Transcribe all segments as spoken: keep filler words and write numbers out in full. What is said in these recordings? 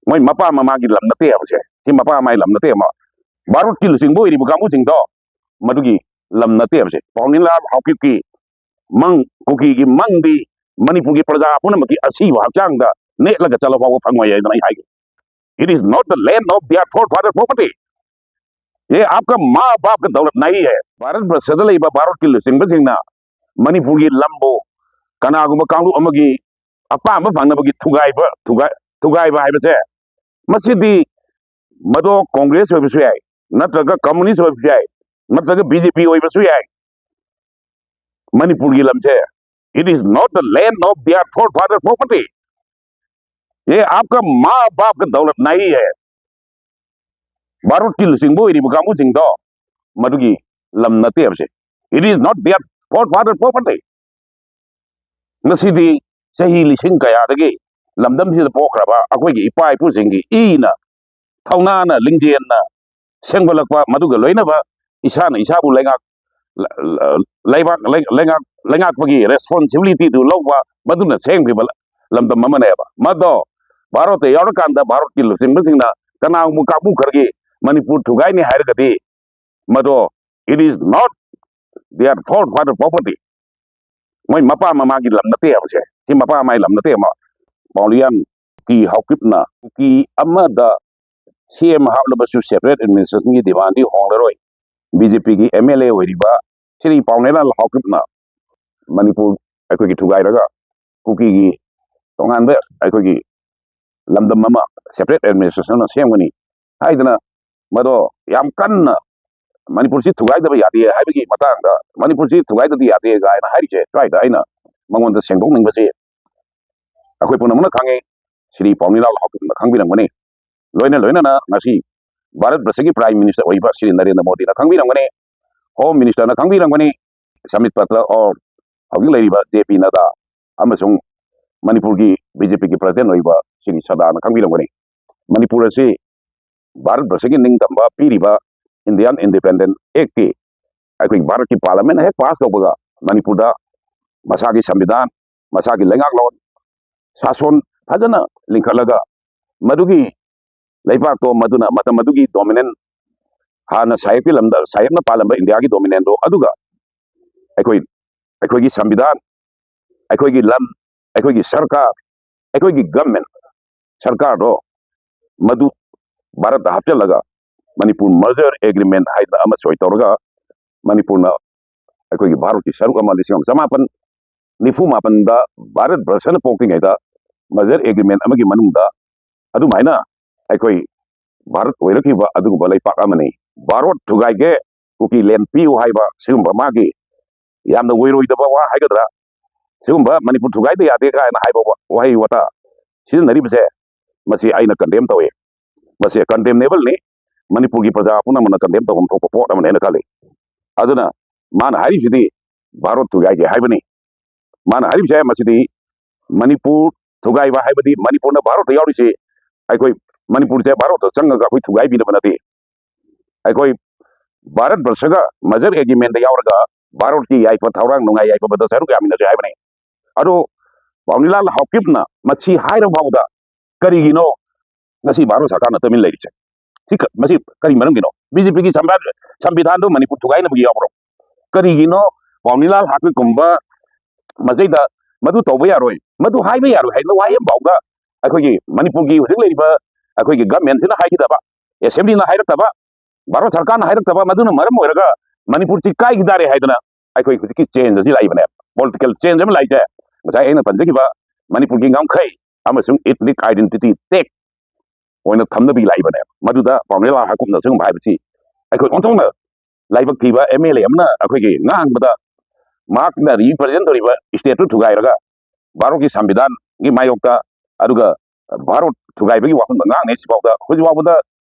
ꯃꯣꯏ ꯃꯄꯥ ꯃꯃꯥꯒꯤ ꯂꯝ ꯅꯠꯇꯦ ꯍꯥꯏꯕꯁꯦ, ꯁꯤ ꯃꯄꯥ ꯃꯃꯥꯒꯤ ꯂꯝ ꯅꯠꯇꯦ꯫ ꯚꯥꯔꯠꯀꯤ ꯂꯨꯆꯤꯡꯕ ꯑꯣꯏꯔꯤꯕ ꯀꯥꯡꯕꯨꯁꯤꯡꯗꯣ ꯃꯗꯨꯒꯤ ꯂꯝ ꯅꯠꯇꯦ ꯍꯥꯏꯕꯁꯦ꯫ ꯄꯥꯎꯅꯤꯂꯥꯜ ꯍꯥꯎꯀꯤꯞꯀꯤ ꯃꯪ, ꯀꯨꯀꯤꯒꯤ ꯃꯪꯗꯤ ꯃꯅꯤꯄꯨꯔꯒꯤ ꯄ꯭ꯔꯖꯥ ꯄꯨꯝꯅꯃꯛꯀꯤ ꯑꯁꯤꯕ ꯍꯛꯆꯥꯡꯗ ꯅꯦꯠꯂꯒ ꯆꯠꯂ ꯐꯥꯎꯕ ꯐꯪꯉꯣꯏ ꯍꯥꯏꯗꯅ ꯑꯩ ꯍꯥꯏꯒꯦ꯫ It is not the land of their forefather property. ये आपका माँ बाप का दौलत नहीं है. ꯚꯥꯔꯠ ꯕꯔꯁꯗ ꯂꯩꯕ ꯚꯥꯔꯠꯀꯤ ꯂꯨꯆꯤꯡꯕꯁꯤꯡꯅ ꯃꯅꯤꯄꯨꯔꯒꯤ ꯂꯝꯕꯨ ꯀꯅꯥꯒꯨꯝꯕ ꯀꯥꯡꯂꯨꯞ ꯑꯃꯒꯤ ꯑꯄꯥꯝꯕ ꯐꯪꯅꯕꯒꯤ ꯊꯨꯒꯥꯏꯕ, ꯊꯨꯒꯥꯏ-, ꯊꯨꯒꯥꯏꯕ ꯍꯥꯏꯕꯁꯦ, ꯃꯁꯤꯗꯤ ꯃꯗꯣ ꯀꯣꯡꯒ꯭ꯔꯦꯁ ꯑꯣꯏꯕꯁꯨ ꯌꯥꯏ, ꯅꯠꯇ꯭ꯔꯒ ꯀꯝꯃꯨꯅꯤꯁ ꯑꯣꯏꯕꯁꯨ ꯌꯥꯏ, ꯅꯠꯇ꯭ꯔꯒ ꯕꯤ ꯖꯦ ꯄꯤ ꯑꯣꯏꯕꯁꯨ ꯌꯥꯏ꯫ ꯃꯅꯤꯄꯨꯔꯒꯤ ꯂꯝꯁꯦ, it is not the land of their forefather property. ये आपका माँ बाप का दौलत नहीं है. ꯚꯥꯔꯠꯀꯤ ꯂꯨꯆꯤꯡꯕ ꯑꯣꯏꯔꯤꯕ ꯀꯥꯡꯕꯨꯁꯤꯡꯗꯣ ꯃꯗꯨꯒꯤ ꯂꯝ ꯅꯠꯇꯦ ꯍꯥꯏꯕꯁꯦ꯫ It is not their forefather property. ꯉꯁꯤꯗꯤ ꯆꯍꯤ ꯂꯤꯁꯤꯡ ꯀꯌꯥꯗꯒꯤ ꯂꯝꯗꯝꯁꯤꯗ ꯄꯣꯛꯈ꯭ꯔꯕ ꯑꯩꯈꯣꯏꯒꯤ ꯏꯄꯥ ꯏꯄꯨꯁꯤꯡꯒꯤ ꯏꯅ, ꯊꯧꯅꯥꯅ, ꯂꯤꯡꯖꯦꯜꯅ ꯁꯦꯝꯒꯠꯂꯛꯄ, ꯃꯗꯨꯒ ꯂꯣꯏꯅꯕ ꯏꯁꯥꯅ ꯏꯁꯥꯕꯨ ꯂꯩꯉꯥꯛ-, ꯂꯩꯕꯥꯛ-, ꯂꯩꯉꯥꯛ-, ꯂꯩꯉꯥꯛꯄꯒꯤ responsibility ꯗꯨ ꯂꯧꯕ, ꯃꯗꯨꯅ ꯁꯦꯝꯈꯤꯕ ꯂꯝꯗꯝ ꯑꯃꯅꯦꯕ꯫ ꯃꯗꯣ ꯚꯥꯔꯠꯇ ꯌꯥꯎꯔꯀꯥꯟꯗ ꯚꯥꯔꯠꯀꯤ ꯂꯨꯆꯤꯡꯕꯁꯤꯡꯅ ꯀꯅꯥꯒꯨꯝꯕ ꯀꯥꯡꯕꯨ ꯈꯔꯒꯤ ꯃꯅꯤꯄꯨꯔ ꯊꯨꯒꯥꯏꯅꯤ ꯍꯥꯏꯔꯒꯗꯤ, ꯃꯗꯣ, it is not their forefather property. ꯃꯣꯏ ꯃꯄꯥ ꯃꯃꯥꯒꯤ ꯂꯝ ꯅꯠꯇꯦ ꯍꯥꯏꯕꯁꯦ, ꯁꯤ ꯃꯄꯥ ꯃꯃꯥꯒꯤ ꯂꯝ ꯅꯠꯇꯦ꯫ ꯑꯃ ꯄꯥꯎꯂꯤꯌꯥꯟ ꯀꯨꯀꯤ ꯍꯥꯎꯀꯤꯞꯅ ꯀꯨꯀꯤ ꯑꯃꯗ ꯁꯤ ꯑꯦꯝ ꯍꯥꯞꯂꯕꯁꯨ separate administration ꯒꯤ demand ꯗꯤ ꯍꯣꯡꯂꯔꯣꯏ꯫ ꯕꯤ ꯖꯦ ꯄꯤ ꯒꯤ ꯑꯦꯝ ꯑꯦꯜ ꯑꯦ ꯑꯣꯏꯔꯤꯕ ꯁ꯭ꯔꯤ ꯄꯥꯎꯅꯦꯂꯥꯜ ꯍꯥꯎꯀꯤꯞꯅ ꯃꯅꯤꯄꯨꯔ ꯑꯩꯈꯣꯏꯒꯤ ꯊꯨꯒꯥꯏꯔꯒ ꯀꯨꯀꯤꯒꯤ ꯇꯣꯉꯥꯟꯕ ꯑꯩꯈꯣꯏꯒꯤ ꯂꯝꯗꯝ ꯑꯃ separate administration ꯑꯃ ꯁꯦꯝꯒꯅꯤ ꯍꯥꯏꯗꯅ ꯃꯗꯣ ꯌꯥꯝ ꯀꯟꯅ ꯃꯅꯤꯄꯨꯔꯁꯤ ꯊꯨꯒꯥꯏꯗꯕ ꯌꯥꯗꯦ ꯍꯥꯏꯕꯒꯤ ꯃꯇꯥꯡꯗ, ꯃꯅꯤꯄꯨꯔꯁꯤ ꯊꯨꯒꯥꯏꯗꯗꯤ ꯌꯥꯗꯦ ꯀꯥꯏꯅ ꯍꯥꯏꯔꯤꯁꯦ, ꯁ꯭ꯋꯥꯏꯗ ꯑꯩꯅ ꯃꯉꯣꯟꯗ ꯁꯦꯡꯗꯣꯛꯅꯤꯡꯕꯁꯤ, ꯑꯩꯈꯣꯏ ꯄꯨꯝꯅꯃꯛꯅ ꯈꯪꯉꯤ, ꯁ꯭ꯔꯤ ꯄꯥꯎꯅꯤꯂꯥꯜ ꯍꯥꯎꯀꯤꯞꯅ ꯈꯪꯕꯤꯔꯝꯒꯅꯤ꯫ ꯂꯣꯏꯅ ꯂꯣꯏꯅꯅ ꯉꯁꯤ ꯚꯥꯔꯠ ꯕꯔꯁꯒꯤ Prime Minister ꯑꯣꯏꯕ ꯁ꯭ꯔꯤ ꯅꯔꯦꯟꯗ꯭ꯔ ꯃꯣꯗꯤꯅ ꯈꯪꯕꯤꯔꯝꯒꯅꯤ, Home Minister ꯅ ꯈꯪꯕꯤꯔꯝꯒꯅꯤ, ꯁꯝꯕꯤꯠ ꯄꯇ꯭ꯔ or ꯍꯧꯖꯤꯛ ꯂꯩꯔꯤꯕ ꯖꯦ ꯄꯤ ꯅꯗꯥ ꯑꯃꯁꯨꯡ ꯃꯅꯤꯄꯨꯔꯒꯤ ꯕꯤ ꯖꯦ ꯄꯤ ꯒꯤ President ꯑꯣꯏꯕ ꯁ꯭ꯔꯤ ꯁꯗꯥꯅ ꯈꯪꯕꯤꯔꯝꯒꯅꯤ꯫ ꯃꯅꯤꯄꯨꯔ ꯑꯁꯤ ꯚꯥꯔꯠ ꯕꯔꯁꯒꯤ ꯅꯤꯡꯇꯝꯕ ꯄꯤꯔꯤꯕ Indian Independent Act ꯀꯤ ꯑꯩꯈꯣꯏ ꯚꯥꯔꯠꯀꯤ Parliament ꯅ ꯍꯦꯛ pass ꯇꯧꯕꯒ ꯃꯅꯤꯄꯨꯔꯗ ꯃꯁꯥꯒꯤ ꯁꯪꯕꯤꯙꯥꯟ, ꯃꯁꯥꯒꯤ ꯂꯩꯉꯥꯛꯂꯣꯟ, ꯁꯥꯁꯣꯟ ꯐꯖꯅ ꯂꯤꯡꯈꯠꯂꯒ ꯃꯗꯨꯒꯤ ꯂꯩꯕꯥꯛꯇꯣ, ꯃꯗꯨꯅ ꯃꯇꯝ ꯑꯗꯨꯒꯤ ꯗꯣꯃꯤꯅꯦꯟ, ꯍꯥꯟꯅ ꯁꯥꯍꯦꯕꯀꯤ ꯂꯝꯗ, ꯁꯥꯍꯦꯕꯅ ꯄꯥꯜꯂꯝꯕ ꯏꯟꯗꯤꯌꯥꯒꯤ ꯗꯣꯃꯤꯅꯦꯟꯗꯣ, ꯑꯗꯨꯒ ꯑꯩꯈꯣꯏ, ꯑꯩꯈꯣꯏꯒꯤ ꯁꯪꯕꯤꯙꯥꯟ, ꯑꯩꯈꯣꯏꯒꯤ ꯂꯝ, ꯑꯩꯈꯣꯏꯒꯤ ꯁꯔꯀꯥꯔ, ꯑꯩꯈꯣꯏꯒꯤ ꯒꯚꯔꯟꯃꯦꯟ, ꯁꯔꯀꯥꯔꯗꯣ ꯃꯗꯨ ꯚꯥꯔꯠꯇ ꯍꯥꯞꯆꯤꯜꯂꯒ ꯃꯅꯤꯄꯨꯔ ꯃꯔꯖꯔ ꯑꯦꯒ꯭ꯔꯤꯃꯦꯟ ꯍꯥꯏꯗꯅ ꯑꯃ ꯁꯣꯏ ꯇꯧꯔꯒ, ꯃꯅꯤꯄꯨꯔꯅ ꯑꯩꯈꯣꯏꯒꯤ ꯚꯥꯔꯠꯀꯤ ꯁꯔꯨꯛ ꯑꯃ ꯂꯤꯁꯤꯡ ꯑꯃ ꯆꯃꯥꯄꯟ ꯅꯤꯐꯨ ꯃꯥꯄꯟꯗ ꯚꯥꯔꯠ ꯕꯔꯁꯅ ꯄꯣꯛꯇ꯭ꯔꯤꯉꯩꯗ ꯃꯔꯖꯔ ꯑꯦꯒ꯭ꯔꯤꯃꯦꯟ ꯑꯃꯒꯤ ꯃꯅꯨꯡꯗ ꯑꯗꯨꯃꯥꯏꯅ ꯑꯩꯈꯣꯏ ꯚꯥꯔꯠ ꯑꯣꯏꯔꯛꯈꯤꯕ ꯑꯗꯨꯒꯨꯝꯕ ꯂꯩꯄꯥꯛ ꯑꯃꯅꯤ꯫ ꯚꯥꯔꯠ ꯊꯨꯒꯥꯏꯒꯦ, ꯀꯨꯀꯤ ꯂꯦꯟ ꯄꯤꯌꯨ ꯍꯥꯏꯕ ꯁꯤꯒꯨꯝꯕ ꯃꯥꯒꯤ ꯌꯥꯝꯅ ꯑꯣꯏꯔꯣꯏꯗꯕ ꯋꯥ ꯍꯥꯏꯒꯗ꯭ꯔꯥ, ꯁꯤꯒꯨꯝꯕ ꯃꯅꯤꯄꯨꯔ ꯊꯨꯒꯥꯏꯗ ꯌꯥꯗꯦ ꯀꯥꯏꯅ ꯍꯥꯏꯕ ꯋꯥ-, ꯋꯥꯍꯩ ꯋꯥꯇꯥ ꯁꯤꯖꯤꯟꯅꯔꯤꯕꯁꯦ, ꯃꯁꯤ ꯑꯩꯅ ꯀꯟꯗꯦꯝ ꯇꯧꯏ꯫ ꯃꯁꯤ ꯀꯟꯗꯦꯝꯅꯦꯕꯜꯅꯤ꯫ ꯃꯅꯤꯄꯨꯔꯒꯤ ꯄ꯭ꯔꯖꯥ ꯄꯨꯝꯅꯃꯛꯅ ꯀꯟꯗꯦꯝ ꯇꯧꯐꯝ ꯊꯣꯛꯄ ꯄꯣꯠ ꯑꯃꯅꯦꯅ ꯈꯜꯂꯤ꯫ ꯑꯗꯨꯅ ꯃꯥꯅ ꯍꯥꯏꯔꯤꯁꯤꯗꯤ ꯚꯥꯔꯠ ꯊꯨꯒꯥꯏꯒꯦ ꯍꯥꯏꯕꯅꯤ꯫ ꯃꯥꯅ ꯍꯥꯏꯔꯤꯕꯁꯦ ꯃꯁꯤꯗꯤ ꯃꯅꯤꯄꯨꯔ ꯊꯨꯒꯥꯏꯕ ꯍꯥꯏꯕꯗꯤ ꯃꯅꯤꯄꯨꯔꯅ ꯚꯥꯔꯠꯇ ꯌꯥꯎꯔꯤꯁꯤ, ꯑꯩꯈꯣꯏ ꯃꯅꯤꯄꯨꯔꯁꯦ ꯚꯥꯔꯠꯇ ꯆꯪꯉꯒ ꯑꯩꯈꯣꯏ ꯊꯨꯒꯥꯏꯕꯤꯅꯕ ꯅꯠꯇꯦ꯫ ꯑꯩꯈꯣꯏ ꯚꯥꯔꯠ ꯕꯔꯁꯒ ꯃꯔꯖꯔ ꯑꯦꯒ꯭ꯔꯤꯃꯦꯟꯗ ꯌꯥꯎꯔꯒ ꯚꯥꯔꯠꯀꯤ ꯌꯥꯏꯐ ꯊꯧꯔꯥꯡ ꯅꯨꯡꯉꯥꯏ ꯌꯥꯏꯐꯕꯗ ꯁꯔꯨꯛ ꯌꯥꯃꯤꯟꯅꯁꯦ ꯍꯥꯏꯕꯅꯤ꯫ ꯑꯗꯣ ꯄꯥꯎꯅꯤꯂꯥꯜ ꯍꯥꯎꯀꯤꯞꯅ ꯃꯁꯤ ꯍꯥꯏꯔꯕ ꯐꯥꯎꯕꯗ ꯀꯔꯤꯒꯤꯅꯣ ꯉꯁꯤ ꯚꯥꯔꯠ ꯁꯔꯀꯥꯔꯅ ꯇꯨꯃꯤꯟ ꯂꯩꯔꯤꯁꯦ? ꯁꯤ ꯈ-, ꯃꯁꯤ ꯀꯔꯤ ꯃꯔꯝꯒꯤꯅꯣ? ꯕꯤ ꯖꯦ ꯄꯤꯒꯤ ꯁꯝꯕꯤꯙꯥꯟꯗꯣ ꯃꯅꯤꯄꯨꯔ ꯊꯨꯒꯥꯏꯅꯕꯒꯤ ꯌꯥꯎꯕ꯭ꯔꯣ? ꯀꯔꯤꯒꯤꯅꯣ ꯄꯥꯎꯅꯤꯂꯥꯜ ꯍꯥꯛꯀꯤꯞꯀꯨꯝꯕ ꯃꯁꯤꯗꯩꯗ ꯃꯗꯨ ꯇꯧꯕ ꯌꯥꯔꯣꯏ, ꯃꯗꯨ ꯍꯥꯏꯕ ꯌꯥꯔꯣꯏ ꯍꯥꯏꯅ ꯋꯥꯍꯩ ꯑꯃꯐꯥꯎꯗ ꯑꯩꯈꯣꯏꯒꯤ ꯃꯅꯤꯄꯨꯔꯒꯤ ꯍꯧꯖꯤꯛ ꯂꯩꯔꯤꯕ ꯑꯩꯈꯣꯏꯒꯤ ꯒꯃꯦꯟꯁꯤꯅ ꯍꯥꯏꯈꯤꯗꯕ, ꯑꯦꯁꯦꯝꯕ꯭ꯂꯤꯅ ꯍꯥꯏꯔꯛꯇꯕ, ꯚꯥꯔꯠ ꯁꯔꯀꯥꯔꯅ ꯍꯥꯏꯔꯛꯇꯕ, ꯃꯗꯨꯅ ꯃꯔꯝ ꯑꯣꯏꯔꯒ ꯃꯅꯤꯄꯨꯔꯁꯤ ꯀꯥꯏꯈꯤ ꯇꯥꯔꯦ ꯍꯥꯏꯗꯅ ꯑꯩꯈꯣꯏ ꯍꯧꯖꯤꯛꯀꯤ ꯆꯦꯟꯖ ꯑꯁꯤ ꯂꯥꯛꯏꯕꯅꯦ꯫ ꯄꯣꯂꯤꯇꯤꯀꯦꯜ ꯆꯦꯟꯖ ꯑꯃ ꯂꯥꯛꯏꯁꯦ ꯉꯁꯥꯏ ꯑꯩꯅ ꯄꯟꯖꯈꯤꯕ ꯃꯅꯤꯄꯨꯔꯒꯤ ꯉꯝꯈꯩ ꯑꯃꯁꯨꯡ ꯏꯊꯅꯤꯛ ꯑꯥꯏꯗꯦꯟꯇꯤꯇꯤ ꯇꯦꯛ ꯑꯣꯏꯅ ꯊꯝꯅꯕꯒꯤ ꯂꯥꯛꯏꯕꯅꯦ꯫ ꯃꯗꯨꯗ ꯄꯥꯎꯅꯦꯂꯥ ꯍꯥꯀꯨꯞꯅ ꯁꯤꯒꯨꯝꯕ ꯍꯥꯏꯕꯁꯤ ꯑꯩꯈꯣꯏ ꯑꯣꯟꯊꯣꯛꯅ ꯂꯥꯏꯕꯛ ꯊꯤꯕ ꯑꯦꯝ ꯑꯦꯜ ꯑꯦ ꯑꯃꯅ ꯑꯩꯈꯣꯏꯒꯤ ꯉꯥꯡꯕꯗ ꯃꯍꯥꯛꯅ ꯔꯤꯄ꯭ꯔꯖꯦꯟ ꯇꯧꯔꯤꯕ ꯁ꯭ꯇꯦꯠꯇꯨ ꯊꯨꯒꯥꯏꯔꯒ ꯚꯥꯔꯠꯀꯤ ꯁꯪꯕꯤꯙꯥꯟꯒꯤ ꯃꯥꯌꯣꯛꯇ, ꯑꯗꯨꯒ ꯚꯥꯔꯠ ꯊꯨꯒꯥꯏꯕꯒꯤ ꯋꯥꯐꯝꯗ ꯉꯥꯡꯅꯩ꯫ ꯁꯤꯐꯥꯎꯗ, ꯍꯧꯖꯤꯛ ꯐꯥꯎꯕꯗ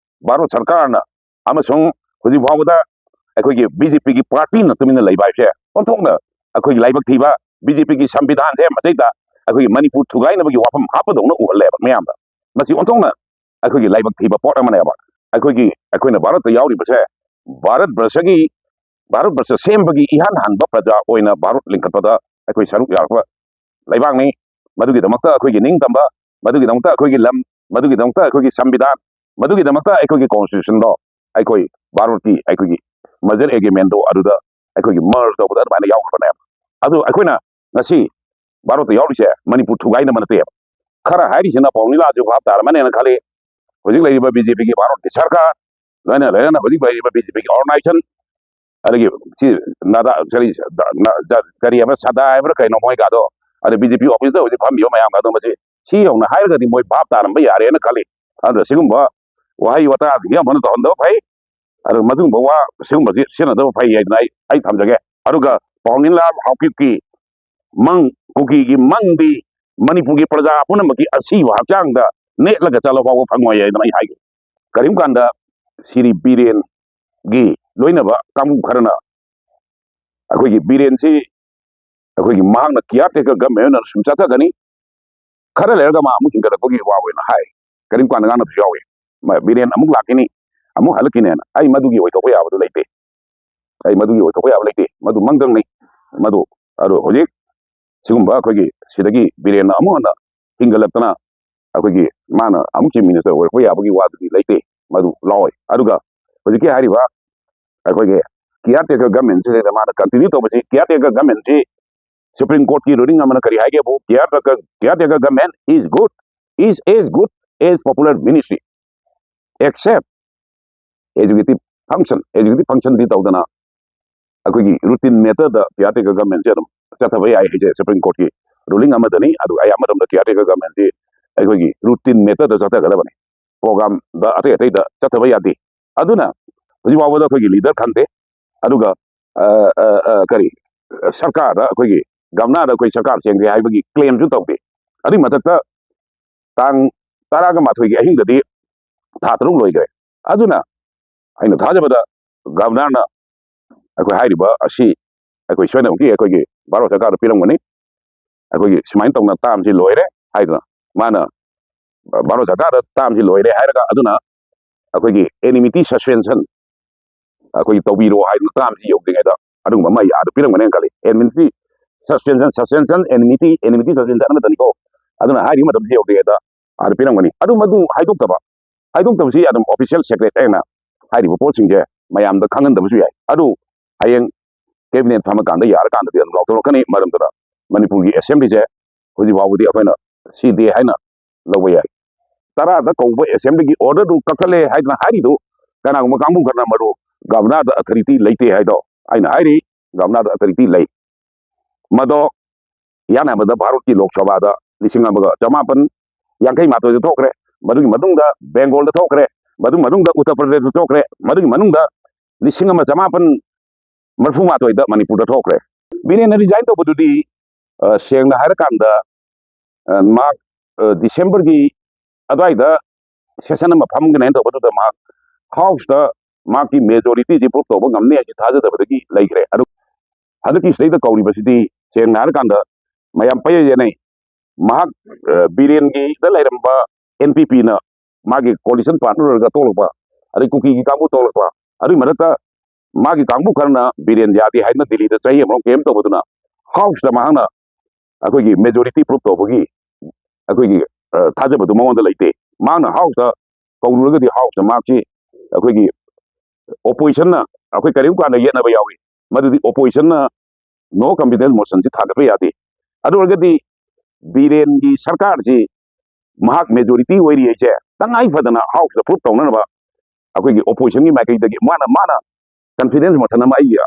ꯚꯥꯔꯠ ꯁꯔꯀꯥꯔꯅ ꯑꯃꯁꯨꯡ ꯍꯧꯖꯤꯛ ꯐꯥꯎꯕꯗ ꯑꯩꯈꯣꯏꯒꯤ ꯕꯤ ꯖꯦ ꯄꯤꯒꯤ ꯄꯥꯔꯇꯤꯅ ꯇꯨꯃꯤꯟꯅ ꯂꯩꯕ ꯍꯥꯏꯕꯁꯦ ꯑꯣꯟꯊꯣꯛꯅ ꯑꯩꯈꯣꯏꯒꯤ ꯂꯥꯏꯕꯛ ꯊꯤꯕ, ꯕꯤ ꯖꯦ ꯄꯤꯒꯤ ꯁꯪꯕꯤꯙꯥꯟꯁꯦ ꯃꯁꯤꯗ ꯑꯩꯈꯣꯏꯒꯤ ꯃꯅꯤꯄꯨꯔ ꯊꯨꯒꯥꯏꯅꯕꯒꯤ ꯋꯥꯐꯝ ꯍꯥꯞꯄꯗꯧꯅ ꯎꯍꯜꯂꯦꯕ ꯃꯌꯥꯝꯗ꯫ ꯃꯁꯤ ꯑꯣꯟꯊꯣꯛꯅ ꯑꯩꯈꯣꯏꯒꯤ ꯂꯥꯏꯕꯛ ꯊꯤꯕ ꯄꯣꯠ ꯑꯃꯅꯦꯕ꯫ ꯑꯩꯈꯣꯏꯒꯤ, ꯑꯩꯈꯣꯏꯅ ꯚꯥꯔꯠꯇ ꯌꯥꯎꯔꯤꯕꯁꯦ ꯚꯥꯔꯠ ꯕꯔꯁꯒꯤ, ꯚꯥꯔꯠ ꯕꯔꯁ ꯁꯦꯝꯕꯒꯤ ꯏꯍꯥꯟ ꯍꯥꯟꯕ ꯄ꯭ꯔꯖꯥ ꯑꯣꯏꯅ ꯚꯥꯔꯠ ꯂꯤꯡꯈꯠꯄꯗ ꯑꯩꯈꯣꯏ ꯁꯔꯨꯛ ꯌꯥꯔꯛꯄ ꯂꯩꯕꯥꯛꯅꯤ꯫ ꯃꯗꯨꯒꯤꯗꯃꯛꯇ ꯑꯩꯈꯣꯏꯒꯤ ꯅꯤꯡꯇꯝꯕ, ꯃꯗꯨꯒꯤꯗꯃꯛꯇ ꯑꯩꯈꯣꯏꯒꯤ ꯂꯝ ꯃꯗꯨꯒꯤꯗꯃꯛꯇ ꯑꯩꯈꯣꯏꯒꯤ ꯁꯪꯕꯤꯙꯥꯟ, ꯃꯗꯨꯒꯤꯗꯃꯛꯇ ꯑꯩꯈꯣꯏꯒꯤ constitutionꯗꯣ, ꯑꯩꯈꯣꯏ ꯚꯥꯔꯠꯀꯤ ꯑꯩꯈꯣꯏꯒꯤ merger agreementꯗꯣ ꯑꯗꯨꯗ ꯑꯩꯈꯣꯏꯒꯤ merge ꯇꯧꯕꯗ ꯑꯗꯨꯃꯥꯏꯅ ꯌꯥꯎꯈ꯭ꯔꯕꯅꯦꯕ꯫ ꯑꯗꯨ ꯑꯩꯈꯣꯏꯅ ꯉꯁꯤ ꯚꯥꯔꯠꯇ ꯌꯥꯎꯔꯤꯁꯦ ꯃꯅꯤꯄꯨꯔ ꯊꯨꯒꯥꯏꯅꯕ ꯅꯠꯇꯦꯕ꯫ ꯈꯔ ꯍꯥꯏꯔꯤꯁꯤꯅ ꯄꯥꯎ ꯅꯤꯂꯥꯁꯨ ꯚꯥꯞ ꯇꯥꯔꯝꯃꯅꯦꯅ ꯈꯜꯂꯤ꯫ ꯍꯧꯖꯤꯛ ꯂꯩꯔꯤꯕ BJPꯒꯤ ꯚꯥꯔꯠꯀꯤ ꯁꯔꯀꯥꯔ, ꯂꯣꯏꯅ ꯂꯣꯏꯅꯅ ꯍꯧꯖꯤꯛ ꯂꯩꯔꯤꯕ BJPꯒꯤ organization, ꯑꯗꯒꯤ ꯁꯤ ꯅꯥꯗꯥ, ꯀꯔꯤ, ꯅ-, ꯖ-, ꯀꯔꯤ ꯍꯥꯏꯕ, ꯁꯗꯥ ꯍꯥꯏꯕ꯭ꯔꯥ ꯀꯩꯅꯣ ꯃꯣꯏꯒꯗꯣ, ꯑꯗ BJP officeꯇ ꯍꯧꯖꯤꯛ ꯐꯝꯃꯤꯕ ꯃꯌꯥꯝꯒꯗꯣ, ꯃꯁꯤ ꯁꯤ ꯌꯧꯅ ꯍꯥꯏꯔꯒꯗꯤ ꯃꯣꯏ ꯚꯥꯞ ꯇꯥꯔꯝꯕ ꯌꯥꯔꯦꯅ ꯈꯜꯂꯤ꯫ ꯑꯗꯨꯅ ꯁꯤꯒꯨꯝꯕ ꯋꯥꯍꯩ ꯋꯥꯇꯥꯁꯤꯡꯁꯦ ꯑꯃꯨꯛ ꯍꯟꯅ ꯇꯧꯍꯟꯗꯕ ꯐꯩ꯫ ꯑꯗꯨꯒ ꯃꯗꯨꯒꯨꯝꯕ ꯋꯥ ꯁꯤꯒꯨꯝꯕꯁꯤ ꯁꯤꯖꯤꯟꯅꯗꯕ ꯐꯩ ꯍꯥꯏꯗꯅ ꯑꯩ, ꯑꯩ ꯊꯝꯖꯒꯦ꯫ ꯑꯗꯨꯒ ꯄꯥꯎꯅꯤꯂꯥꯜ ꯍꯥꯎꯀꯤꯞꯀꯤ ꯃꯪ, ꯀꯨꯀꯤꯒꯤ ꯃꯪꯗꯤ ꯃꯅꯤꯄꯨꯔꯒꯤ ꯄ꯭ꯔꯖꯥ ꯄꯨꯝꯅꯃꯛꯀꯤ ꯑꯁꯤꯕ ꯍꯛꯆꯥꯡꯗ ꯅꯦꯠꯂꯒ ꯆꯠꯂ ꯐꯥꯎꯕ ꯐꯪꯉꯣꯏ ꯍꯥꯏꯗꯅ ꯑꯩ ꯍꯥꯏꯒꯦ꯫ ꯀꯔꯤꯒꯨꯝꯕ ꯀꯥꯟꯗ ꯁ꯭ꯔꯤ ꯕꯤꯔꯦꯟꯒꯤ ꯂꯣꯏꯅꯕ ꯀꯥꯡꯕꯨ ꯈꯔꯅ ꯑꯩꯈꯣꯏꯒꯤ ꯕꯤꯔꯦꯟꯁꯤ ꯑꯩꯈꯣꯏꯒꯤ ꯃꯍꯥꯛꯅ caretaker government ꯑꯣꯏꯅ ꯁꯨꯝ ꯆꯠꯊꯒꯅꯤ, ꯈꯔ ꯂꯩꯔꯒ ꯃꯥ ꯑꯃꯨꯛ ꯍꯤꯡꯒꯠꯂꯛꯄꯒꯤ ꯋꯥ ꯑꯣꯏꯅ ꯍꯥꯏ꯫ ꯀꯔꯤꯒꯨꯝꯕ ꯀꯥꯟꯗ ꯉꯥꯡꯅꯕꯁꯨ ꯌꯥꯎꯏ꯫ ꯃꯥ ꯕꯤꯔꯦꯟ ꯑꯃꯨꯛ ꯂꯥꯛꯈꯤꯅꯤ, ꯑꯃꯨꯛ ꯍꯜꯂꯛꯈꯤꯅꯦꯅ꯫ ꯑꯩ ꯃꯗꯨꯒꯤ ꯑꯣꯏꯊꯣꯛꯄ ꯌꯥꯕꯗꯨ ꯂꯩꯇꯦ꯫ ꯑꯩ ꯃꯗꯨꯒꯤ ꯑꯣꯏꯊꯣꯛꯄ ꯌꯥꯕ ꯂꯩꯇꯦ꯫ ꯃꯗꯨ ꯃꯪꯗꯪꯅꯤ꯫ ꯃꯗꯨ, ꯑꯗꯨ ꯍꯧꯖꯤꯛ ꯁꯤꯒꯨꯝꯕ ꯑꯩꯈꯣꯏꯒꯤ ꯁꯤꯗꯒꯤ ꯕꯤꯔꯦꯟꯅ ꯑꯃꯨꯛ ꯍꯟꯅ ꯍꯤꯡꯒꯠꯂꯛꯇꯅ ꯑꯩꯈꯣꯏꯒꯤ ꯃꯥꯅ ꯑꯃꯨꯛ chief minister ꯑꯣꯏꯔꯛꯄ ꯌꯥꯕꯒꯤ ꯋꯥꯗꯨꯗꯤ ꯂꯩꯇꯦ꯫ ꯃꯗꯨ ꯂꯥꯛꯑꯣꯏ꯫ ꯑꯗꯨꯒ ꯍꯧꯖꯤꯛꯀꯤ ꯍꯥꯏꯔꯤꯕ ꯑꯩꯈꯣꯏꯒꯤ caretaker governmentꯁꯤꯗ ꯃꯥꯅ continue ꯇꯧꯕꯁꯤ, caretaker governmentꯁꯤ Supreme Courtꯀꯤ ruling ꯑꯃꯅ ꯀꯔꯤ ꯍꯥꯏꯒꯦꯕꯨ, caretaker, caretaker government is good, is as good as popular ministry, except executive function, executive functionꯗꯤ ꯇꯧꯗꯅ ꯑꯩꯈꯣꯏꯒꯤ routine matterꯗ caretaker governmentꯁꯦ ꯑꯗꯨꯝ ꯆꯠꯊꯕ ꯌꯥꯏ ꯍꯥꯏꯁꯦ Supreme Courtꯀꯤ ruling ꯑꯃꯗꯅꯤ꯫ ꯑꯗꯨꯒ ꯑꯌꯥꯝꯕ ꯃꯇꯝꯗ caretaker governmentꯁꯤ ꯑꯩꯈꯣꯏꯒꯤ routine matterꯗ ꯆꯠꯊꯒꯗꯕꯅꯤ, programꯗ ꯑꯇꯩ ꯑꯇꯩꯗ ꯆꯠꯊꯕ ꯌꯥꯗꯦ꯫ ꯑꯗꯨꯅ ꯍꯧꯖꯤꯛ ꯐꯥꯎꯕꯗ ꯑꯩꯈꯣꯏꯒꯤ leader ꯈꯪꯗꯦ꯫ ꯑꯗꯨꯒ ꯑ, ꯑ, ꯑ, ꯀꯔꯤ, ꯁꯔꯀꯥꯔꯗ ꯑꯩꯈꯣꯏꯒꯤ governorꯗ ꯑꯩꯈꯣꯏ ꯁꯔꯀꯥꯔ ꯁꯦꯝꯒꯦ ꯍꯥꯏꯕꯒꯤ claimꯁꯨ ꯇꯧꯗꯦ꯫ ꯑꯗꯨꯒꯤ ꯃꯊꯛꯇ ꯇꯥꯡ ꯇꯔꯥꯒ ꯃꯥꯊꯣꯏꯒꯤ ꯑꯍꯤꯡꯗꯗꯤ ꯊꯥ ꯇꯔꯨꯛ ꯂꯣꯏꯈ꯭ꯔꯦ꯫ ꯑꯗꯨꯅ ꯑꯩꯅ ꯊꯥꯖꯕꯗ governorꯅ ꯑꯩꯈꯣꯏ ꯍꯥꯏꯔꯤꯕ ꯑꯁꯤ ꯑꯩꯈꯣꯏ ꯁꯣꯏꯗꯅꯃꯛꯀꯤ ꯑꯩꯈꯣꯏꯒꯤ ꯚꯥꯔꯠ ꯁꯔꯀꯥꯔꯗ ꯄꯤꯔꯝꯒꯅꯤ꯫ ꯑꯩꯈꯣꯏꯒꯤ ꯁꯨꯃꯥꯏꯅ ꯇꯧꯅ termꯁꯤ ꯂꯣꯏꯔꯦ ꯍꯥꯏꯗꯅ ꯃꯥꯅ ꯚꯥꯔꯠ ꯁꯔꯀꯥꯔꯗ termꯁꯤ ꯂꯣꯏꯔꯦ ꯍꯥꯏꯔꯒ ꯑꯗꯨꯅ ꯑꯩꯈꯣꯏꯒꯤ annuity suspension, ꯑꯩꯈꯣꯏꯒꯤ ꯇꯧꯕꯤꯔꯣ ꯍꯥꯏꯗꯅ termꯁꯤ ꯌꯧꯗ꯭ꯔꯤꯉꯩꯗ ꯑꯗꯨꯒꯨꯝꯕ ꯑꯃ ꯑꯩ ꯑꯥꯗ ꯄꯤꯔꯝꯒꯅꯦꯅ ꯈꯜꯂꯤ꯫ Annuity suspension, suspension, annuity, annuity suspension ꯑꯃꯠꯇꯅꯤꯀꯣ꯫ ꯑꯗꯨꯅ ꯍꯥꯏꯔꯤꯕ ꯃꯇꯝꯁꯤ ꯌꯧꯗ꯭ꯔꯤꯉꯩꯗ ꯑꯥꯗ ꯄꯤꯔꯝꯒꯅꯤ꯫ ꯑꯗꯨ ꯃꯗꯨ ꯍꯥꯏꯗꯣꯛꯇꯕ, ꯍꯥꯏꯗꯣꯛꯇꯕꯁꯤ ꯑꯗꯨꯝ official secret ꯍꯥꯏꯅ ꯍꯥꯏꯔꯤꯕ ꯄꯣꯠꯁꯤꯡꯁꯦ ꯃꯌꯥꯝꯗ ꯈꯪꯍꯟꯗꯕꯁꯨ ꯌꯥꯏ꯫ ꯑꯗꯨ ꯍꯌꯦꯡ cabinet ꯐꯝꯃꯀꯥꯟꯗ, ꯌꯥꯔꯀꯥꯟꯗꯗꯤ ꯑꯗꯨꯝ ꯂꯥꯎꯊꯣꯔꯛꯀꯅꯤ꯫ ꯃꯔꯝꯗꯨꯅ ꯃꯅꯤꯄꯨꯔꯒꯤ assemblyꯁꯦ ꯍꯧꯖꯤꯛ ꯐꯥꯎꯕꯗꯤ ꯑꯩꯈꯣꯏꯅ ꯁꯤꯗꯦ ꯍꯥꯏꯅ ꯂꯧꯕ ꯌꯥꯏ꯫ ꯇꯔꯥꯗ ꯀꯧꯕ assemblyꯒꯤ orderꯗꯨ ꯀꯛꯊꯠꯂꯦ ꯍꯥꯏꯗꯅ ꯍꯥꯏꯔꯤꯗꯨ ꯀꯅꯥꯒꯨꯝꯕ ꯀꯥꯡꯕꯨ ꯈꯔꯅ ꯃꯗꯨ governorꯗ authority ꯂꯩꯇꯦ ꯍꯥꯏꯗꯣ, ꯑꯩꯅ ꯍꯥꯏꯔꯤ, governorꯗ authority ꯂꯩ꯫ ꯃꯗꯣ ꯌꯥꯅꯕꯗ ꯚꯥꯔꯠꯀꯤ ꯂꯣꯛ ꯁꯚꯥꯗ ꯂꯤꯁꯤꯡ ꯑꯃꯒ ꯆꯃꯥꯄꯟ ꯌꯥꯡꯈꯩ ꯃꯥꯊꯣꯏꯗ ꯊꯣꯛꯈ꯭ꯔꯦ, ꯃꯗꯨꯒꯤ ꯃꯇꯨꯡꯗ ꯕꯦꯡꯒꯣꯜꯗ ꯊꯣꯛꯈ꯭ꯔꯦ, ꯃꯗꯨꯒꯤ ꯃꯇꯨꯡꯗ ꯎꯠꯇꯔ ꯄ꯭ꯔꯗꯦꯁꯇ ꯊꯣꯛꯈ꯭ꯔꯦ, ꯃꯗꯨꯒꯤ ꯃꯅꯨꯡꯗ ꯂꯤꯁꯤꯡ ꯑꯃ ꯆꯃꯥꯄꯟ ꯃꯔꯤꯐꯨ ꯃꯥꯊꯣꯏꯗ ꯃꯅꯤꯄꯨꯔꯗ ꯊꯣꯛꯈ꯭ꯔꯦ꯫ ꯕꯤꯔꯦꯟꯅ resign ꯇꯧꯕꯗꯨꯗꯤ, ꯑ, ꯁꯦꯡꯅ ꯍꯥꯏꯔꯀꯥꯟꯗ, ꯑ, ꯃꯍꯥꯛ, ꯑ, Decemberꯒꯤ ꯑꯗꯨꯋꯥꯏꯗ session ꯑꯃ ꯐꯝꯒꯅꯦꯅ ꯇꯧꯕꯗꯨꯗ ꯃꯍꯥꯛ Houseꯇ ꯃꯍꯥꯛꯀꯤ majorityꯁꯤ prove ꯇꯧꯕ ꯉꯝꯅꯤ ꯍꯥꯏꯁꯤ ꯊꯥꯖꯗꯕꯗꯒꯤ ꯂꯩꯈ꯭ꯔꯦ꯫ ꯑꯗꯨ ꯍꯟꯗꯛꯀꯤ ꯁꯤꯗꯩꯗ ꯀꯧꯔꯤꯕꯁꯤꯗꯤ ꯁꯦꯡꯅ ꯍꯥꯏꯔꯀꯥꯟꯗ ꯃꯌꯥꯝ ꯄꯩꯌꯦ ꯌꯦꯟꯅꯩ꯫ ꯃꯍꯥꯛ, ꯑ, ꯕꯤꯔꯦꯟꯒꯤꯗ ꯂꯩꯔꯝꯕ NPPꯅ ꯃꯥꯒꯤ coalition partner ꯑꯣꯏꯔꯒ ꯇꯣꯛꯂꯛꯄ, ꯑꯗꯩ ꯀꯨꯀꯤꯒꯤ ꯀꯥꯡꯕꯨ ꯇꯣꯛꯂꯛꯄ, ꯑꯗꯨꯒꯤ ꯃꯊꯛꯇ ꯃꯥꯒꯤ ꯀꯥꯡꯕꯨ ꯈꯔꯅ ꯕꯤꯔꯦꯟ ꯌꯥꯗꯦ ꯍꯥꯏꯗꯅ ꯗꯤꯜꯂꯤꯗ ꯆꯍꯤ ꯑꯃꯔꯣꯝ ꯀꯦꯝ ꯇꯧꯕꯗꯨꯅ Houseꯇ ꯃꯍꯥꯛꯅ ꯑꯩꯈꯣꯏꯒꯤ majority prove ꯇꯧꯕꯒꯤ ꯑꯩꯈꯣꯏꯒꯤ, ꯑ, ꯊꯥꯖꯕꯗꯨ ꯃꯉꯣꯟꯗ ꯂꯩꯇꯦ꯫ ꯃꯍꯥꯛꯅ Houseꯇ ꯀꯧꯔꯨꯔꯒꯗꯤ Houseꯇ ꯃꯍꯥꯛꯁꯤ ꯑꯩꯈꯣꯏꯒꯤ oppositionꯅ ꯑꯩꯈꯣꯏ ꯀꯔꯤꯒꯨꯝꯕ ꯀꯥꯟꯗ ꯌꯦꯠꯅꯕ ꯌꯥꯎꯏ, ꯃꯗꯨꯗꯤ oppositionꯅ no confidence motionꯁꯤ ꯊꯥꯡꯒꯠꯄ ꯌꯥꯗꯦ꯫ ꯑꯗꯨ ꯑꯣꯏꯔꯒꯗꯤ ꯕꯤꯔꯦꯟꯒꯤ ꯁꯔꯀꯥꯔꯁꯤ ꯃꯍꯥꯛ majority ꯑꯣꯏꯔꯤ ꯍꯥꯏꯁꯦ ꯇꯉꯥꯏ ꯐꯗꯅ Houseꯇ prove ꯇꯧꯅꯅꯕ ꯑꯩꯈꯣꯏꯒꯤ oppositionꯒꯤ ꯃꯥꯏꯀꯩꯗꯒꯤ ꯃꯥꯅ, ꯃꯥꯅ confidence motion ꯑꯃ ꯑꯩꯒꯤ,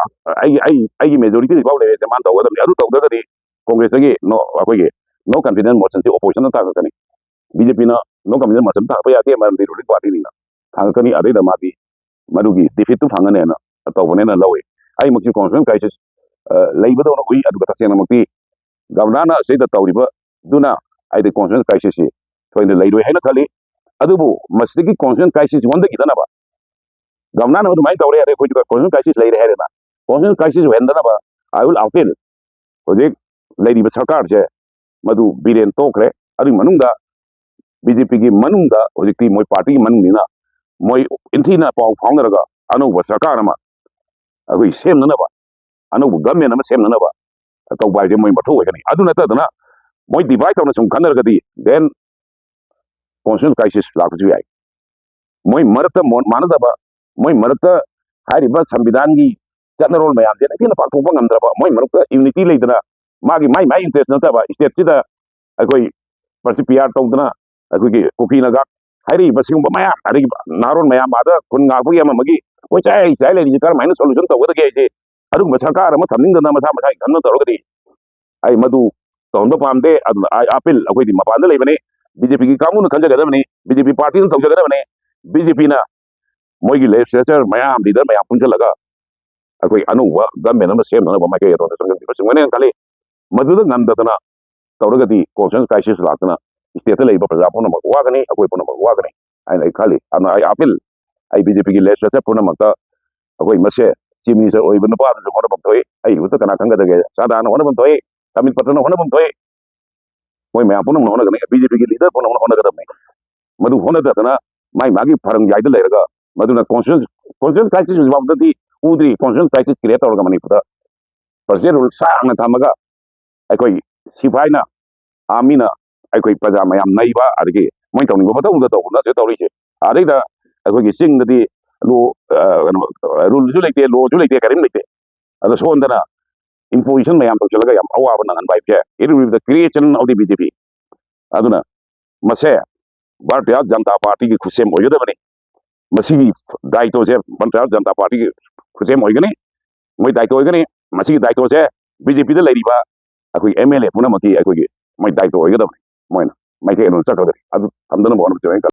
ꯑꯩꯒꯤ, ꯑꯩ, ꯑꯩꯒꯤ majority ꯍꯧꯖꯤꯛꯐꯥꯎ ꯂꯩꯔꯦ ꯃꯥꯅ ꯇꯧꯒꯗꯕꯅꯤ꯫ ꯑꯗꯨ ꯇꯧꯗ꯭ꯔꯒꯗꯤ Congressꯇꯒꯤ no, ꯑꯩꯈꯣꯏꯒꯤ no confidence motionꯁꯤ oppositionꯅ ꯊꯥꯡꯒꯠꯀꯅꯤ꯫ BJPꯅ no confidence motion ꯊꯥꯡꯒꯠꯄ ꯌꯥꯗꯦ, ꯃꯔꯝꯗꯤ ruling partyꯅꯤꯅ ꯊꯥꯡꯒꯠꯀꯅꯤ꯫ ꯑꯗꯩꯗ ꯃꯥꯗꯤ ꯃꯗꯨꯒꯤ defeatꯇꯨ ꯐꯪꯒꯅꯦꯅ ꯇꯧꯕꯅꯦꯅ ꯂꯧꯏ꯫ ꯑꯩꯃꯛꯁꯨ constitutional crisis, ꯑ, ꯂꯩꯕꯗꯧꯅ ꯎꯏ꯫ ꯑꯗꯨꯒ ꯇꯁꯦꯡꯅꯃꯛꯇꯤ governorꯅ ꯁꯤꯗ ꯇꯧꯔꯤꯕꯗꯨꯅ ꯑꯩꯗꯤ constitutional crisisꯁꯤ ꯊꯣꯏꯅ ꯂꯩꯔꯣꯏ ꯍꯥꯏꯅ ꯈꯜꯂꯤ꯫ ꯑꯗꯨꯕꯨ ꯃꯁꯤꯗꯒꯤ constitutional crisis ꯑꯣꯟꯊꯈꯤꯗꯅꯕ, governorꯅ ꯑꯗꯨꯃꯥꯏꯅ ꯇꯧꯔꯦ, ꯑꯗꯩ ꯑꯩꯈꯣꯏꯁꯨ constitutional crisis ꯂꯩꯔꯦ ꯍꯥꯏꯔꯦꯅ, constitutional crisis ꯑꯣꯏꯍꯟꯗꯅꯕ I will appeal. ꯍꯧꯖꯤꯛ ꯂꯩꯔꯤꯕ ꯁꯔꯀꯥꯔꯁꯦ ꯃꯗꯨ ꯕꯤꯔꯦꯟ ꯇꯣꯛꯈ꯭ꯔꯦ꯫ ꯑꯗꯨꯒꯤ ꯃꯅꯨꯡꯗ BJPꯒꯤ ꯃꯅꯨꯡꯗ ꯍꯧꯖꯤꯛꯇꯤ ꯃꯣꯏ partyꯒꯤ ꯃꯅꯨꯡꯅꯤꯅ ꯃꯣꯏ ꯏꯟꯊꯤꯅ ꯄꯥꯎ ꯐꯥꯎꯅꯔꯒ ꯑꯅꯧꯕ ꯁꯔꯀꯥꯔ ꯑꯃ ꯑꯩꯈꯣꯏ ꯁꯦꯝꯅꯅꯕ, ꯑꯅꯧꯕ government ꯑꯃ ꯁꯦꯝꯅꯅꯕ ꯇꯧꯕ ꯍꯥꯏꯁꯦ ꯃꯣꯏ ꯃꯊꯧ ꯑꯣꯏꯒꯅꯤ꯫ ꯑꯗꯨ ꯅꯠꯇꯗꯅ ꯃꯣꯏ divide ꯇꯧꯅ ꯁꯨꯝ ꯈꯟꯅꯔꯒꯗꯤ then constitutional crisis ꯂꯥꯛꯄꯁꯨ ꯌꯥꯏ꯫ ꯃꯣꯏ ꯃꯔꯛꯇ ꯃꯣꯠ ꯃꯥꯟꯅꯗꯕ, ꯃꯣꯏ ꯃꯔꯛꯇ ꯍꯥꯏꯔꯤꯕ ꯁꯪꯕꯤꯙꯥꯟꯒꯤ ꯆꯠꯅꯔꯣꯜ ꯃꯌꯥꯝꯁꯦ ꯅꯤꯡꯊꯤꯅ ꯄꯥꯡꯊꯣꯛꯄ ꯉꯝꯗ꯭ꯔꯕ, ꯃꯣꯏ ꯃꯔꯛꯇ unity ꯂꯩꯇꯅ, ꯃꯥꯒꯤ ꯃꯥꯏ ꯃꯥꯏ interest ꯅꯠꯇꯕ state ꯁꯤꯗ ꯑꯩꯈꯣꯏ ꯄ꯭ꯔꯁꯤ ꯄꯤꯌꯥꯔ ꯇꯧꯗꯅ, ꯑꯩꯈꯣꯏꯒꯤ ꯀꯨꯀꯤ ꯅꯥꯒꯥ ꯍꯥꯏꯔꯛꯏꯕ ꯁꯤꯒꯨꯝꯕ ꯃꯌꯥꯝ, ꯑꯗꯒꯤ ꯅꯍꯥꯔꯣꯟ ꯃꯌꯥꯝ ꯑꯥꯗ ꯈꯨꯟ ꯉꯥꯛꯄꯒꯤ ꯑꯃ ꯑꯃꯒꯤ ꯀꯣꯏꯆꯥꯏ ꯆꯥꯏ ꯂꯩꯔꯤꯁꯦ ꯀꯔꯝꯍꯥꯏꯅ solution ꯇꯧꯒꯗꯒꯦ ꯍꯥꯏꯁꯦ, ꯑꯗꯨꯒꯨꯝꯕ ꯁꯔꯀꯥꯔ ꯑꯃ ꯊꯝꯅꯤꯡꯗꯅ ꯃꯁꯥ ꯃꯁꯥꯒꯤ ꯈꯟꯕ ꯇꯧꯔꯒꯗꯤ ꯑꯩ ꯃꯗꯨ ꯇꯧꯍꯟꯕ ꯄꯥꯝꯗꯦ꯫ ꯑꯗꯨꯅ ꯑꯩ appeal, ꯑꯩꯈꯣꯏꯗꯤ ꯃꯄꯥꯟꯗ ꯂꯩꯕꯅꯤ, BJP ꯒꯤ ꯀꯥꯡꯕꯨꯅ ꯈꯟꯖꯒꯗꯕꯅꯤ, BJP party ꯅ ꯇꯧꯖꯒꯗꯕꯅꯤ꯫ BJP ꯅ ꯃꯣꯏꯒꯤ legislature ꯃꯌꯥꯝ, leader ꯃꯌꯥꯝ ꯄꯨꯟꯁꯤꯜꯂꯒ ꯑꯩꯈꯣꯏ ꯑꯅꯧꯕ government ꯑꯃ ꯁꯦꯝꯅꯅꯕ ꯃꯥꯏꯀꯩ ꯑꯗꯣꯝꯗ ꯆꯪꯁꯤꯟꯕꯤꯕ ꯆꯨꯝꯒꯅꯤ ꯈꯜꯂꯤ꯫ ꯃꯗꯨꯗ ꯉꯝꯗꯗꯅ ꯇꯧꯔꯒꯗꯤ constitutional crisis ꯂꯥꯛꯇꯅ state ꯇ ꯂꯩꯔꯤꯕ ꯄ꯭ꯔꯖꯥ ꯄꯨꯝꯅꯃꯛ ꯋꯥꯒꯅꯤ, ꯑꯩꯈꯣꯏ ꯄꯨꯝꯅꯃꯛ ꯋꯥꯒꯅꯤ ꯍꯥꯏꯅ ꯑꯩ ꯈꯜꯂꯤ꯫ ꯑꯗꯨꯅ ꯑꯩ appeal, ꯑꯩ BJP ꯒꯤ legislature ꯄꯨꯝꯅꯃꯛꯇ ꯑꯩꯈꯣꯏ ꯃꯁꯦ Chief Minister ꯑꯣꯏꯕ ꯅꯨꯄꯥꯗꯨꯁꯨ ꯍꯣꯠꯅꯐꯝ ꯊꯣꯛꯏ, ꯑꯩ ꯈꯛꯇ ꯀꯅꯥ ꯈꯪꯒꯗꯒꯦ? ꯁꯥꯗꯥꯅ ꯍꯣꯠꯅꯐꯝ ꯊꯣꯛꯏ, ꯇꯥꯃꯤꯜ ꯄꯇ꯭ꯔꯅ ꯍꯣꯠꯅꯐꯝ ꯊꯣꯛꯏ, ꯃꯣꯏ ꯃꯌꯥꯝ ꯄꯨꯝꯅꯃꯛꯅ ꯍꯣꯠꯅꯒꯅꯤ, BJP ꯒꯤ leader ꯄꯨꯝꯅꯃꯛꯅ ꯍꯣꯠꯅꯒꯗꯕꯅꯤ꯫ ꯃꯗꯨ ꯍꯣꯠꯅꯗꯗꯅ ꯃꯥꯏ ꯃꯥꯒꯤ ꯐꯔꯝ ꯌꯥꯏꯗ ꯂꯩꯔꯒ, ꯃꯗꯨꯅ constitutional, constitutional crisis ꯍꯧꯖꯤꯛ ꯐꯥꯎꯕꯗꯗꯤ ꯎꯗ꯭ꯔꯤ꯫ Constitutional crisis create ꯇꯧꯔꯒ ꯃꯅꯤꯄꯨꯔꯗ president rule ꯁꯥꯡꯅ ꯊꯝꯃꯒ ꯑꯩꯈꯣꯏ ꯁꯤꯐꯥꯏꯅ, army ꯅ ꯑꯩꯈꯣꯏ ꯄ꯭ꯔꯖꯥ ꯃꯌꯥꯝ ꯅꯩꯕ, ꯑꯗꯒꯤ ꯃꯣꯏ ꯇꯧꯅꯤꯡꯕ ꯃꯇꯧꯗ ꯇꯧꯕ ꯅꯠꯇ꯭ꯔꯦ ꯇꯧꯔꯤꯁꯦ꯫ ꯑꯗꯩꯗ ꯑꯩꯈꯣꯏꯒꯤ ꯆꯤꯡꯗꯗꯤ ꯂꯣ, ꯑ, ꯀꯩꯅꯣ, rule ꯁꯨ ꯂꯩꯇꯦ, law ꯁꯨ ꯂꯩꯇꯦ, ꯀꯔꯤꯝ ꯂꯩꯇꯦ꯫ ꯑꯗꯣ ꯁꯣꯝꯗꯅ imposition ꯃꯌꯥꯝ ꯇꯧꯁꯤꯜꯂꯒ ꯌꯥꯝ ꯑꯋꯥꯕ ꯅꯪꯍꯟꯕ ꯍꯥꯏꯕꯁꯦ, it will be the creation of the BJP꯫ ꯑꯗꯨꯅ ꯃꯁꯦ ꯚꯥꯔꯇꯤꯌ ꯖꯅꯇꯥ ꯄꯥꯔꯇꯤꯒꯤ ꯈꯨꯠꯁꯦꯝ ꯑꯣꯏꯒꯗꯕꯅꯤ꯫ ꯃꯁꯤꯒꯤ ꯗꯥꯌꯤꯇ꯭ꯋꯁꯦ ꯚꯥꯔꯇꯤꯌ ꯖꯅꯇꯥ ꯄꯥꯔꯇꯤꯒꯤ ꯈꯨꯠꯁꯦꯝ ꯑꯣꯏꯒꯅꯤ, ꯃꯣꯏ ꯗꯥꯌꯤꯇ꯭ꯋ ꯑꯣꯏꯒꯅꯤ꯫ ꯃꯁꯤꯒꯤ ꯗꯥꯌꯤꯇ꯭ꯋꯁꯦ BJP ꯗ ꯂꯩꯔꯤꯕ ꯑꯩꯈꯣꯏ MLA ꯄꯨꯝꯅꯃꯛꯀꯤ ꯑꯩꯈꯣꯏꯒꯤ ꯃꯣꯏ ꯗꯥꯌꯤꯇ꯭ꯋ ꯑꯣꯏꯒꯗꯕꯅꯤ꯫ ꯃꯣꯏꯅ ꯃꯥꯏꯀꯩ ꯑꯗꯨꯝ ꯆꯠꯈ꯭ꯔꯒꯗꯤ ꯑꯗꯨ ꯊꯝꯗꯅꯕ ꯍꯣꯠꯅꯕꯁꯨ ꯑꯩꯅ